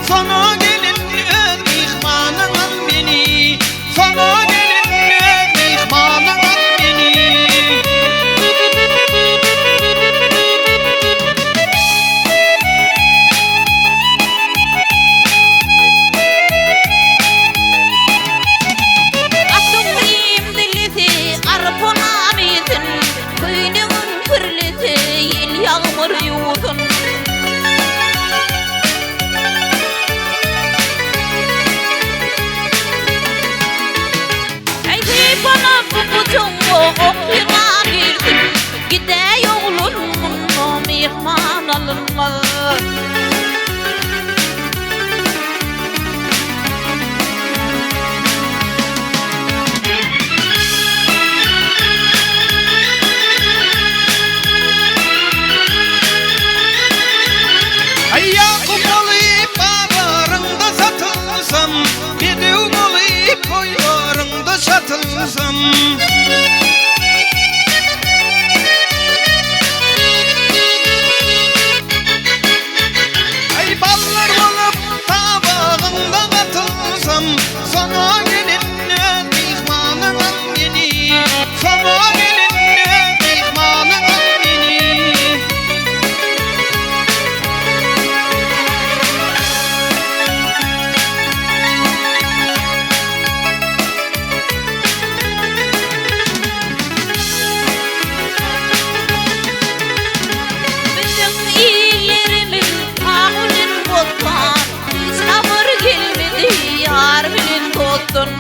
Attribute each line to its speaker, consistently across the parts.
Speaker 1: Sona gelin öz myhmanyň al meni, Sona gelin öz myhmanyň al meni.
Speaker 2: Atyň iýmlisi arpynam iýsin, Köýnegiň pürlisi ýel-ýagmyr ýuwsun. Äý sypalap gujagyňa ok ýylan girsin, Gidäý oglan munda myhman alynmaz.
Speaker 1: Aý Ýakup bolup bazaryňda satylsam, Bedew bolup toýlaryňda çatylsam. Aý ballar bolup tabagyňda gatylsam, Sona gelin öz myhmanyň al meni, Sona gelin öz myhmanyň al meni.
Speaker 2: Biziň illerimiz sag bilen bossan, Hiç habar gelmedi ýar bilen dostdan.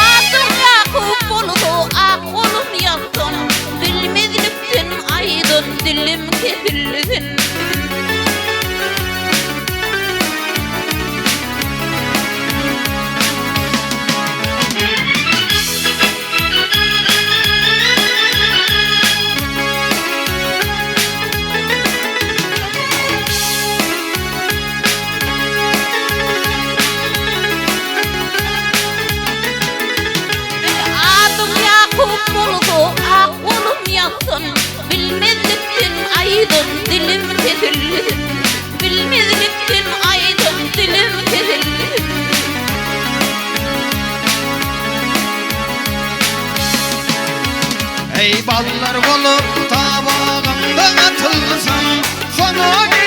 Speaker 2: Adyň Ýakup bolsa, ak golum ýatsyn, Bilmezlikden aýdan dilim kesilsin. Bir adyň Ýakup bolsa, ak golum ýatsyn, Bilmezlikden aýdan dilim kesilsin, Bilmezlikden aýdan dilim kesilsin.
Speaker 1: Eý ballar bolup tabagyňda atylsam, Sona.